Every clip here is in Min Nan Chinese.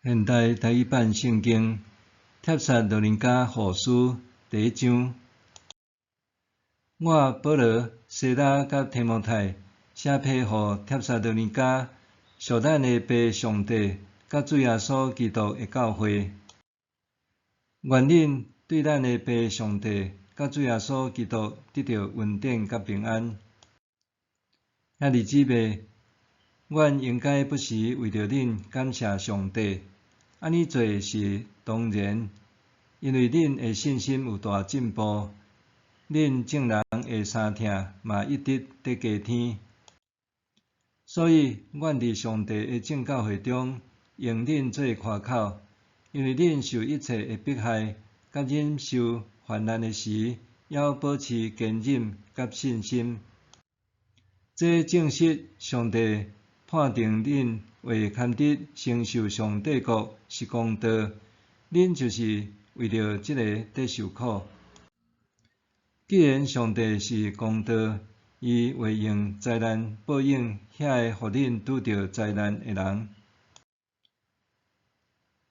現代台語版聖經帖撒羅尼迦後書第一章，我保羅、西拉佮提摩太寫批予帖撒羅尼迦屬咱的父上帝佮主耶穌基督的教會。願恁對咱的父上帝佮主耶穌基督得著恩典佮平安。兄弟姊妹，阮應該不時為著恁感謝上帝，按呢做是當然，因為恁的信心有大進步，恁眾人的相疼嘛一直佇加添。所以，阮佇上帝的眾教會中，用恁做誇口，因為恁受一切的迫害，佮忍受患難的時，猶保持堅忍佮信心。這證實上帝判定恁會堪得承受上帝國是公道，恁就是為著這个佇受苦。既然上帝是公道，伊會用災難報應遐个予恁拄著災難的人，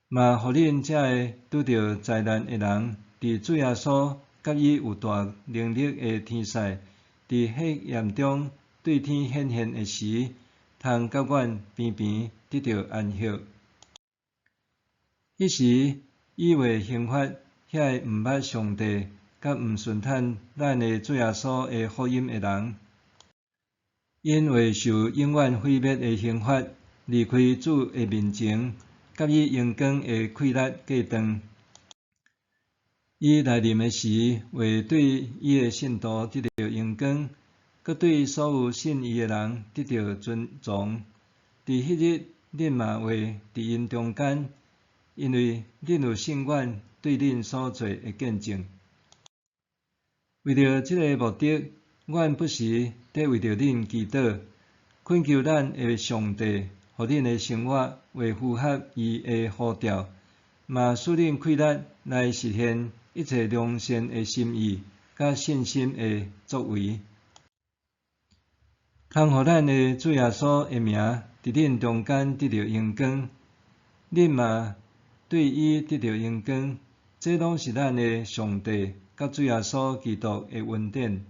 嘛予恁這个拄著災難的人，佇主耶穌佮伊有大能力的天使，佇火焰中對天顯現的時，通佮阮平平得著安息。彼時，伊會刑罰遐个毋捌上帝佮毋順趁咱的主耶穌的福音的人，𪜶會受永遠毀滅的刑罰，離開主的面前，佮伊榮光的氣力隔斷。伊來臨的時，會對伊的聖徒得著榮光，閣對所有信伊的人得著尊榮。佇彼日，恁嘛會佇𪜶中間，因為恁有信阮對恁所做的見證。為著這个目的，阮不時佇為著恁祈禱，懇求咱的上帝，予恁的生活會符合伊的呼召，嘛賜恁氣力來實現一切良善的心意，佮信心的作為。通予咱的主耶穌的名佇恁中間得著榮光，恁嘛對伊得著榮光，這攏是咱的上帝佮主耶穌基督的恩典。